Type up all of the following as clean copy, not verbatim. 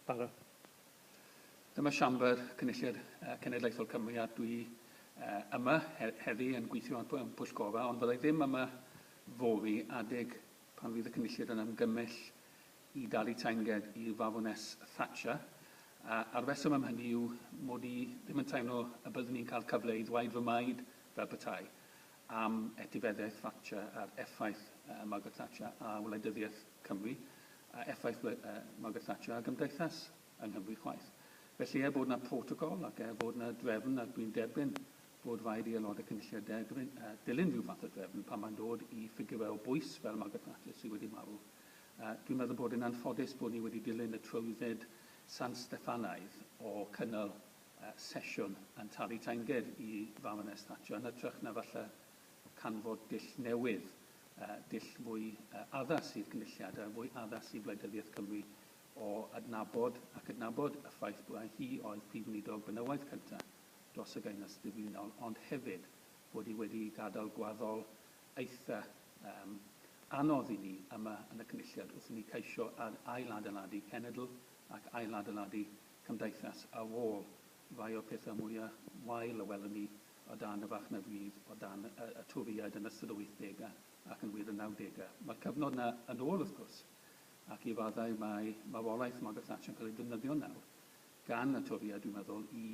Bara. Dyma siambr Cynulliad Cenedlaethol Cymru a dwi yma heddi yn gweithio ar pwyllgorau, ond fyddai ddim yma fory adeg pan fydd y Cynulliad yn ymgymell i dalu teyrnged i Farwnes Thatcher, a'r rheswm am hynny yw mod i ddim yn teimlo y byddwn i'n cael cyfle i ddweud fy maid fel petai am etifeddiaeth Thatcher a'r effaith Margaret Thatcher ar wleidyddiaeth Cymru a effaith Margaret Thatcher ar gymdeithas yng Nghymru chwaith. Felly er bod 'na protocol ac er bod 'na drefn ac dwi'n derbyn bod rhaid i Aelodau Cynulliad derbyn, dilyn rhyw fath o drefn pan mae'n dod i ffigurau o bwys fel Margaret Thatcher sydd wedi marw, Dwi'n meddwl bod e'n anffodus bod ni wedi dilyn y trwydded San Steffanaidd o cynnal sesiwn yn talu teyrnged i Farwnes Thatcher yn hytrach na falle canfod dull newydd, dull fwy addas i'r Cynulliad a fwy addas i wleidyddiaeth Cymru o adnabod ac adnabod y ffaith mai hi oedd Prif Weinidog benywaidd cyntaf dros y Deyrnas Gyfunol ond hefyd bod hi wedi gadael gwaddol eitha yym anodd i ni yma yn y Cynulliad wrth i ni ceisio ail-adeiladu cenedl ac ail-adeiladu cymdeithas ar ôl rhai o'r pethau mwya wael y welwn ni o dan y farchnad rydd, o dan y y Torïaid yn ystod y wythdegau ac yn wir y nawdegau. Mae'r cyfnod 'na yn ôl wrth gwrs, ac i raddau mae marwolaeth Margaret Thatcher yn cael ei defnyddio nawr gan y Torïaid dwi'n meddwl i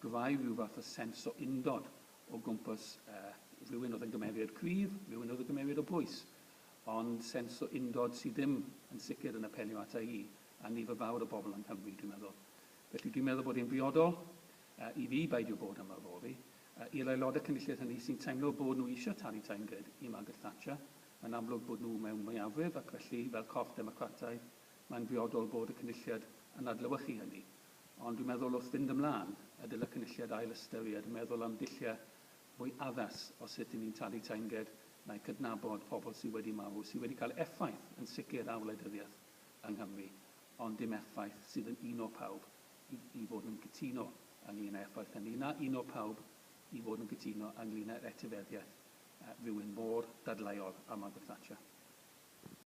greu rhyw fath o sens o undod o gwmpas rhywun oedd yn gymeriad cryf, rhywun oedd yn gymeriad o bwys, ond sens o undod sydd ddim yn sicr yn apelio ata i, a nifer fawr o bobl yng Nghymru, dwi'n meddwl. Felly dwi'n meddwl bod hi'n briodol i fi beidio bod yma fory. I'r aelodau cynulliad hynny sy'n teimlo bod nhw eisiau talu teyrnged i Margaret Thatcher, mae'n amlwg bod nhw mewn mwyafrif ac felly, fel corff democrataidd, mae'n briodol bod y cynulliad yn adlewyrchu hynny. Ond dwi'n meddwl wrth fynd ymlaen, y dyle Cynulliad ail-ystyried meddwl am dulliau mwy addas o sut 'y ni'n talu teyrnged neu cydnabod pobl sydd wedi marw, sydd wedi cael effaith yn sicr ar wleidyddiaeth yng Nghymru, ond dim effaith sydd yn uno pawb i i fod yn cytuno ynglŷn â effaith hynny, na uno pawb i fod yn cytuno ynglŷn â'r etifeddiaeth rywun mor dadleuol â Margaret Thatcher.